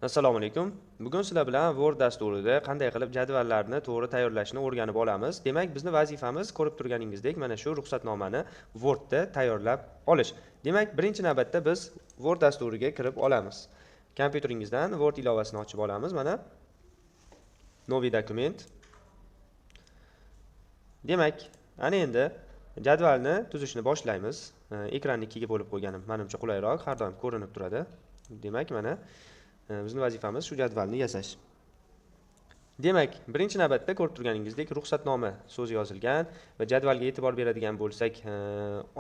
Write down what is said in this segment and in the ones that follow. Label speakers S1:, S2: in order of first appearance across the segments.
S1: Assalomu alaykum. Bugun sizlar bilan Word dasturida qanday qilib jadvallarni to'g'ri tayyorlashni o'rganib olamiz. Demak, bizni vazifamiz ko'rib turganingizdek mana shu ruxsatnomani Wordda tayyorlab olish. Demak, birinchi navbatda biz Word dasturiga kirib olamiz. Kompyuteringizdan Word ilovasini ochib olamiz. Mana Новый dokument. Demak, ana endi jadvalni tuzishni boshlaymiz. Ekranni ikkiga bo'lib qo'yganim menimcha qulayroq, har doim ko'rinib turadi. Demak, mana bizni vazifamiz shu jadvalni yasash. Demak, birinchi navbatda ko'rib turganingizdek ruxsatnoma so'zi yozilgan va jadvalga e'tibor beradigan bo'lsak,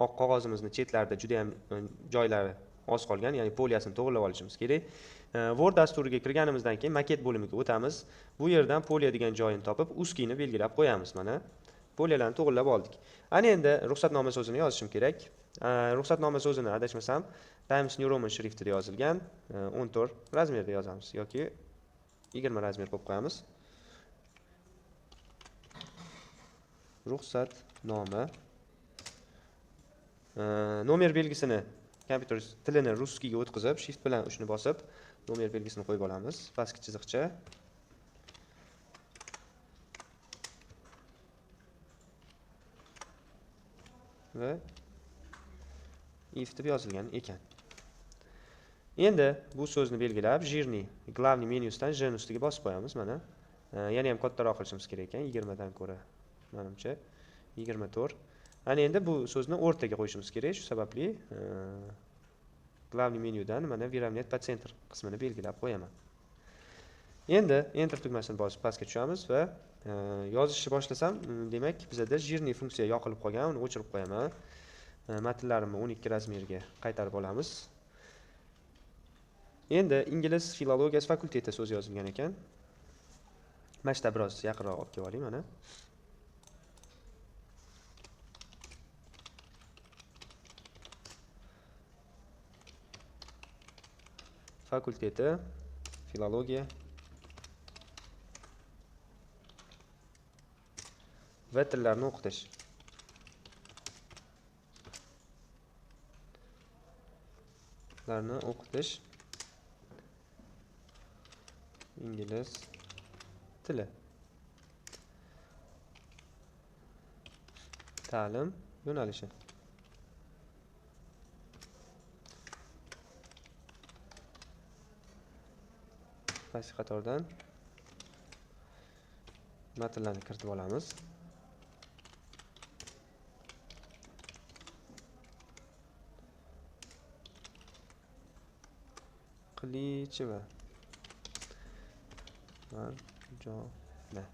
S1: oq qog'ozimizni chetlarida juda ham joylari oz qolgan, ya'ni poliyasini to'g'rilab olishimiz kerak. Word dasturiga kirganimizdan keyin maket bo'limiga o'tamiz. Bu yerdan poliya degan joyini topib, узкийni belgilab qo'yamiz. Mana poliyalarni to'g'rilab oldik. Ana endi ruxsatnoma so'zini yozishim kerak. Ruxsatnoma so'zini adashmasam Times New Roman shriftida yozilgan, 14 razmerda yozamiz yoki 20 razmer qo'yib qo'yamiz. Ruxsatnoma. Nomer belgisini kompyuter tilini ruskiyga o'tkazib, shift bilan 3 ni bosib, nomer belgisini qo'yib olamiz. Pastki chiziqcha. Va if deb yozilgan ekan. Endi bu so'zni belgilab, jirni главный menyusidan J ustiga bosib qo'yamiz mana. Yana ham kattaroq qilishimiz kerak ekan, 20 dan ko'ra menimcha 24. Ana endi bu so'zni o'rtaga qo'yishimiz kerak. Shu sababli главный menyudan mana выравнять по центр qismini belgilab qo'yaman. Endi enter tugmasini bosib pastga tushamiz va yozishni boshlasam, demak bizada jirni funksiya yoqilib qolgan, uni o'chirib qo'yaman. Matnlarimni 12 razmerga qaytarib olamiz. Endi ingliz filologiyasi fakulteti so'zi yozilgan ekan. Mana shu yerda biroz yaqinroq olib kelib oling mana. Fakulteti filologiya va tillarni o'qitish. Tillarni o'qitish ingliz tili. Ta'lim yo'nalishi. Pastki qatordan matnlarni kiritib olamiz. Qilicheva Marjona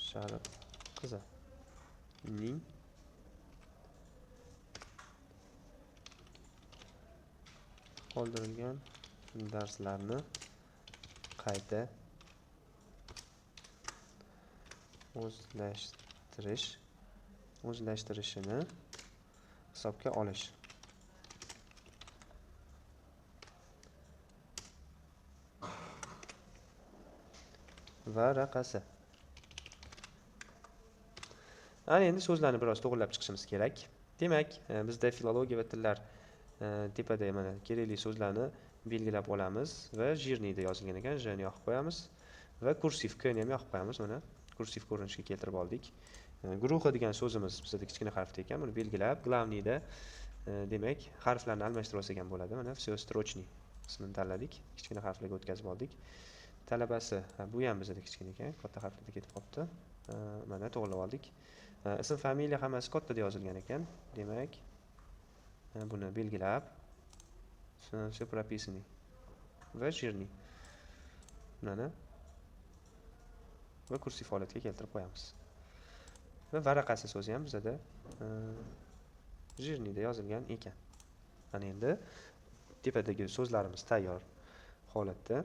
S1: Sharif qizi ning qoldirilgan darslarni qayta o'zlashtirishini hisobga olish. Varaqasi. Ana endi so'zlarni biroz to'g'rilab chiqishimiz kerak. Demak, bizda filologiya va tillar tepada mana kerakli so'zlarni belgilab olamiz va jirniyda yozilgan ekan, J ni yoqib qo'yamiz va kursiv K ni ham yoqib qo'yamiz. Mana kursiv ko'rinishga keltirib oldik. Guruhi degan so'zimiz bizda kichkina harfda ekan, buni belgilab главныйda demak harflarni almashtirib olsak ham bo'ladi. Mana все строчный qismini tanladik, kichkina harflarga o'tkazib oldik. Talabasi, bu ham bizda kichkina ekan, katta harflarda ketib qolibdi. Mana to'g'rilab oldik. Ism, familiya hammasi kattada yozilgan ekan. Demak, buni belgilab все прописанный va jirni mana va kursiv holatga keltirib qo'yamiz. Va varaqasi so'zi ham bizda jirnida yozilgan ekan. Mana endi tepadagi so'zlarimiz tayyor holatda.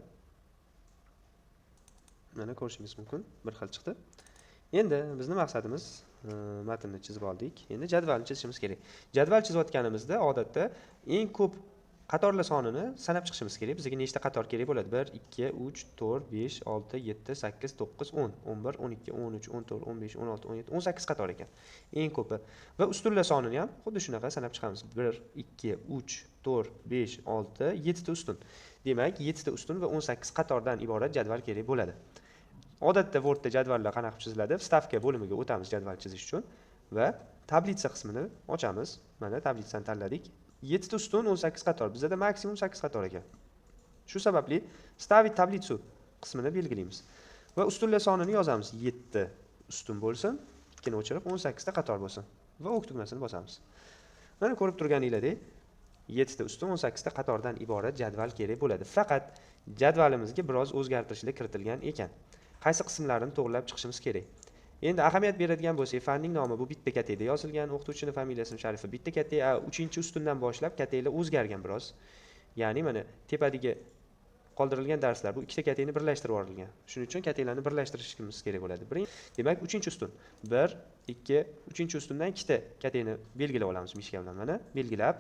S1: Mana ko'rishingiz mumkin, bir xil chiqdi. Endi bizning maqsadimiz matnni chizib oldik. Endi jadvalni chizishimiz kerak. Jadval chizayotganimizda odatda eng ko'p qatorlar sonini sanab chiqishimiz kerak. Bizga nechta qator kerak bo'ladi? 1, 2, 3, 4, 5, 6, 7, 8, 9, 10, 11, 12, 13, 14, 15, 16, 17, 18 qator ekan. Eng ko'pi. Va ustunlar sonini ham xuddi shunaqa sanab chiqamiz. 1, 2, 3, 4, 5, 6, 7 ta ustun. Demak, 7 ta ustun va 18 qatordan iborat jadval kerak bo'ladi. Odatda Wordda jadvallar qanaqa qilib chiziladi? Vstavka bo'limiga o'tamiz jadval chizish uchun va tablitsa qismini ochamiz. Mana tablitsani tanladik. 7 ta ustun, 18 qator. Bizda maksimum 8 qator ekan. Shu sababli stavить tablitsu qismini belgilaymiz. Va ustunlar sonini yozamiz. 7 ustun bo'lsin, 2 ni o'chirib 18 ta qator bo'lsin va ok tugmasini bosamiz. Mana ko'rib turganingizdek 7 ta ustun, 18 ta qatordan iborat jadval kerak bo'ladi. Faqat jadvalimizga biroz o'zgartirishlar kiritilgan ekan. Qaysi qismlarini to'g'rilab chiqishimiz kerak? Endi ahamiyat beradigan bo'lsak, fanning nomi bu bitta katakda yozilgan, o'qituvchining familiyasi sharifi bitta katak, 3-ustundan boshlab kataklar o'zgargan biroz. Ya'ni mana tepadagi qoldirilgan darslar bu ikkita katakni birlashtirib yuborilgan. Shuning uchun kataklarni birlashtirishimiz kerak bo'ladi. Demak, 3-ustun. 1, 2, 3-ustundan ikkita katakni belgilab olamiz mishka bilan. Mana belgilab,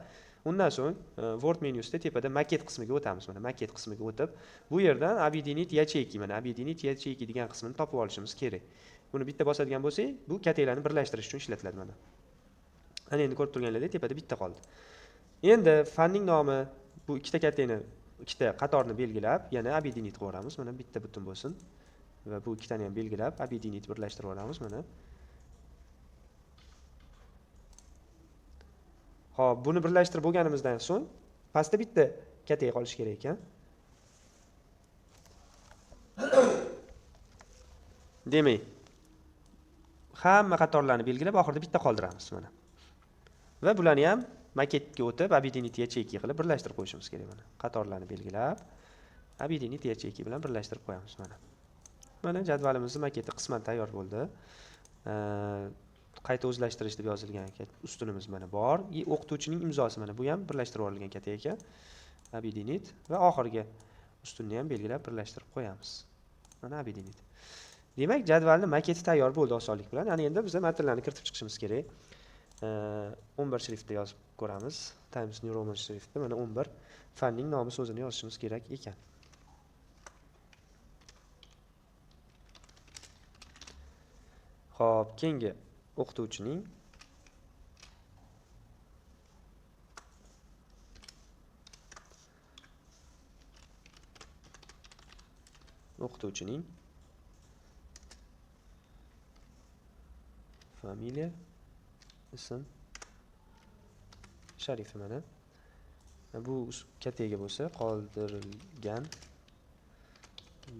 S1: undan so'ng Word menyusida tepada maket qismiga o'tamiz. Mana maket qismiga o'tib, bu yerdan объединить ячейки, mana объединить ячейки degan qismini topib olishimiz kerak. Buni bitta bosadigan bo'lsak, bu kataklarni birlashtirish uchun ishlatiladi mana. Ana endi ko'rib turganingizdek tepada bitta qoldi. Endi fanning nomi bu ikkita katakni, ikkita qatorni belgilab, yana объединить qilib yuboramiz. Mana bitta butun bo'lsin va bu ikkitani ham belgilab, объединить birlashtirib yuboramiz mana. Xo'p, buni birlashtirib bo'lganimizdan so'ng pastda bitta katak qolishi kerak ekan. Demak, hamma qatorlarni belgilab, oxirida bitta qoldiramiz mana. Va bularni ham maketga o'tib, объединить ячейки qilib birlashtirib qo'yishimiz kerak mana. Qatorlarni belgilab, объединить ячейки bilan birlashtirib qo'yamiz mana. Mana jadvalimizning maketi qisman tayyor bo'ldi. Qayta o'zlashtirish deb yozilgan ustunimiz mana bor. O'qituvchining imzosi mana bu ham birlashtirib yuborilgan katak ekan. Объединить va oxirgi ustunni ham belgilab birlashtirib qo'yamiz. Mana объединить. Demak, jadvalning maketi tayyor bo'ldi osonlik bilan. Ana endi biz matnlarni kiritib chiqishimiz kerak. 11 shriftda yozib ko'ramiz. Times New Roman shriftda mana 11 fanning nomi so'zini yozishimiz kerak ekan. Xo'p, keyingi o'qituvchining familiya, ism, sharifi mana. Bu kataga bo'lsa qoldirilgan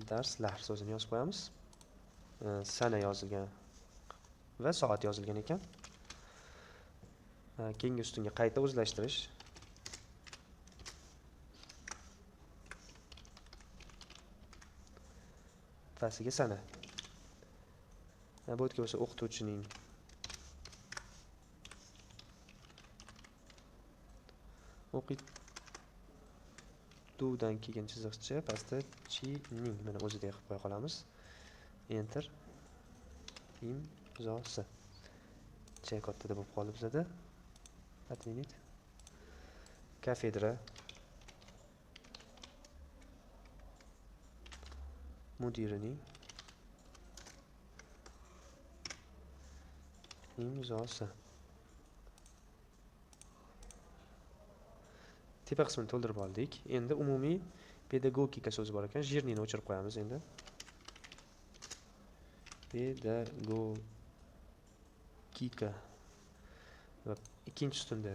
S1: darslar so'zini yozib qo'yamiz. Sana yozilgan va soat yozilgan ekan. Keyingi ustunga qayta o'zlashtirish. Pastiga sana. Bu yerga bo'lsa o'qituvchining o'qituvdan keyin chiziqcha, pastda chining mana o'zida qilib qo'ya qolamiz. Enter. Imzosi. Ch kattada bo'lib qoldi bizada. Отменить. Kafedra mudirining imzosi. Tepa qismini to'ldirib oldik. Endi umumiy pedagogika so'zi bor ekan. Jirnini o'chirib qo'yamiz endi. Pedagogika. Va ikkinchi ustunda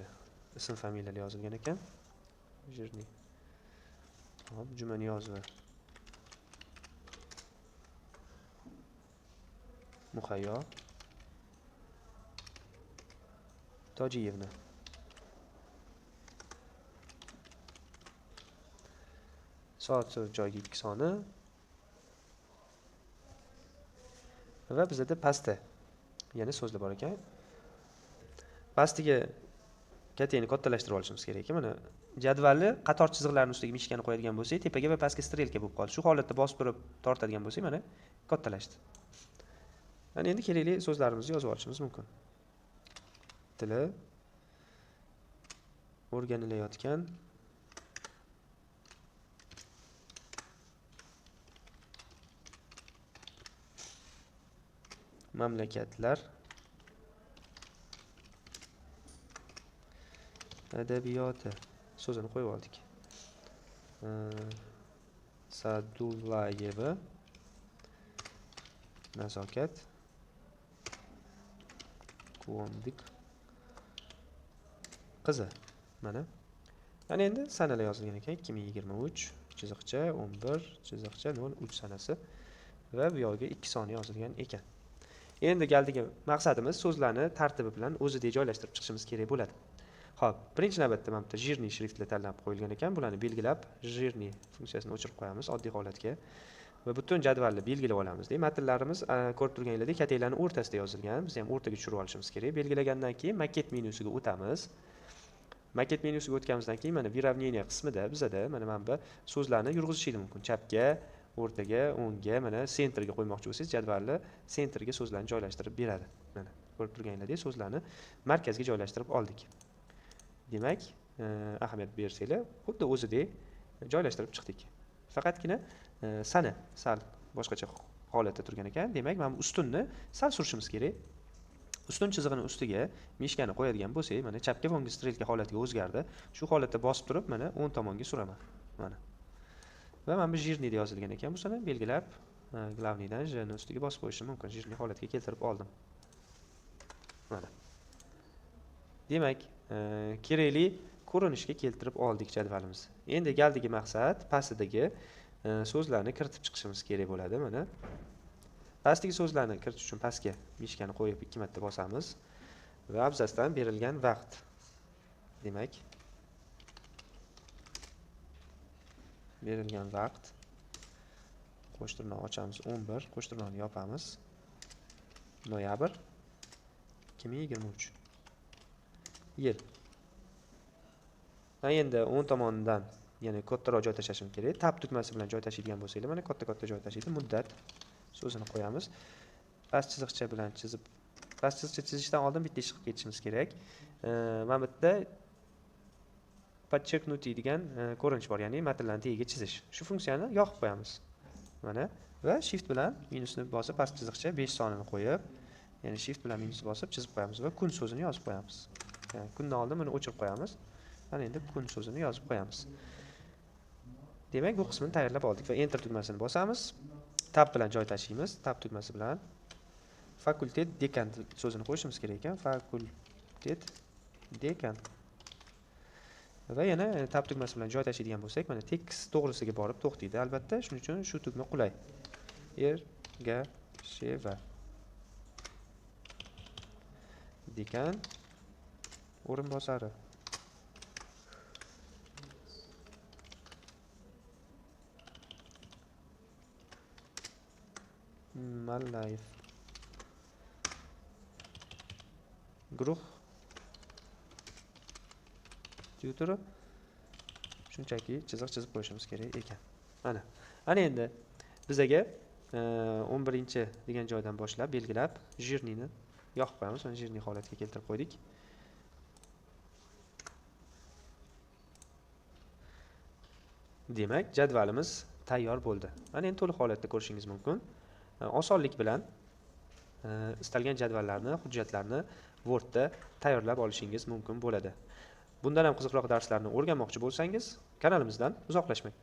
S1: ism familiyalar yozilgan ekan. Jirni. Hop, Jumaniyozova. Muhayyo Tojiyevna. Soat so'z joyiga 2 soni. Va bizda pastda yana so'zlar bor ekan. Pastiga katakni kattalashtirib olishimiz kerak ekan. Mana jadvalni qator chiziqlarning ustiga mishkani qo'yadigan bo'lsak, tepaga va pastga strelka bo'lib qoldi. Shu holatda bosib turib tortadigan bo'lsak, mana kattalashdi. Mana endi kerakli so'zlarimizni yozib olishimiz mumkin. Tili o'rganilayotgan mamlakatlar adabiyoti so'zini qo'yib oldik. Sadullayeva Nazokat Quvondik qizi. Mana. Ana endi sanalar yozilgan ekan. 2023 chiziqcha 11 chiziqcha 03 sanasi va bu yoqga 2 soni yozilgan ekan. Endi galdagi maqsadimiz so'zlarni tartibi bilan o'zidek joylashtirib chiqishimiz kerak bo'ladi. Xo'p, birinchi navbatda mana bu yerda jirniy shriftlar tanlab qo'yilgan ekan. Bularni belgilab, jirniy funksiyasini o'chirib qo'yamiz oddiy holatga va butun jadvalni belgilab olamiz. Matnlarimiz ko'rib turganingizdek kataklarning o'rtasida yozilgan. Biz ham o'rtaga tushirib olishimiz kerak. Belgilagandan keyin maket menyusiga o'tamiz. Maket menyusiga o'tganimizdan keyin mana выравнение qismida bizada mana bu so'zlarni yurg'izishingiz mumkin. Chapga, o'rtaga, o'ngga, mana sentrga qo'ymoqchi bo'lsangiz jadvalni sentrga so'zlarni joylashtirib beradi. Mana ko'rib turganingizdek so'zlarni markazga joylashtirib oldik. Demak, ahamiyat bersanglar, xuddi o'zidek joylashtirib chiqdik. Faqatgina sana sal boshqacha holatda turgan ekan. Demak, mana bu ustunni sal surishimiz kerak. Ustun chizig'ini ustiga mishkani qo'yadigan bo'lsak, mana chapga va o'ngga strelka holatiga o'zgardi. Shu holatda bosib turib, mana o'ng tomonga suraman. Mana. Va mana bu jirniyda yozilgan ekan. Bu sana belgilab, glavniydan J ni ustiga bosib qo'yishim mumkin. Jirniy holatga keltirib oldim. Mana. Demak, kerakli ko'rinishga keltirib oldik jadvalimizni. Endi galdagi maqsad pastidagi so'zlarni kiritib chiqishimiz kerak bo'ladi. Mana pastdagi so'zlarni kiritish uchun pastga mishkani qo'yib 2 marta bosamiz va abzasdan berilgan vaqt. Demak, berilgan vaqt qo'shtirnoq ochamiz 11, qo'shtirnoqni yopamiz. Noyabr 2023 yil. Va endi o'ng tomonidan yana kattaroq joy tashlashim kerak. Tab tugmasi bilan joy tashlaydigan bo'lsanglar, mana katta-katta joy tashlaydi. Muddat so'zini qo'yamiz. Past chiziqcha bilan chizib, past chiziqcha chizishdan oldin bitta ish qilib ketishimiz kerak. Mana bu yerda подчеркнутый degan ko'rinish bor, ya'ni matnlarni tagiga chizish. Shu funksiyani yoqib qo'yamiz. Mana va shift bilan minusni bosib past chiziqcha 5 sonini qo'yib, ya'ni shift bilan minusni bosib chizib qo'yamiz va kun so'zini yozib qo'yamiz. Ya'ni kundan oldin buni o'chirib qo'yamiz. Mana endi kun so'zini yozib qo'yamiz. Demak, bu qismini tayyorlab oldik va enter tugmasini bosamiz. Tab bilan joy tashlaymiz. Tab tugmasi bilan fakultet dekan so'zini qo'yishimiz kerak ekan. Fakultet dekan. Va yana tab tugmasi bilan joy tashlaydigan bo'lsak, mana tekst to'g'risiga borib to'xtaydi. Albatta, shuning uchun shu tugma qulay. Ergasheva. Dekan o'rinbosari. Mallayev. Guruh tyutori. Shunchaki chiziq chizib qo'yishimiz kerak ekan. Mana. Ana endi bizaga 11 degan joydan boshlab belgilab jirniyni yoqib qo'yamiz. Mana jirniy holatga keltirib qo'ydik. Demak, jadvalimiz tayyor bo'ldi. Mana endi to'liq holatda ko'rishingiz mumkin. Osonlik bilan istalgan jadvallarni, hujjatlarni Wordda tayyorlab olishingiz mumkin bo'ladi. Bundan ham qiziqroq darslarni o'rganmoqchi bo'lsangiz, kanalimizdan uzoqlashmang.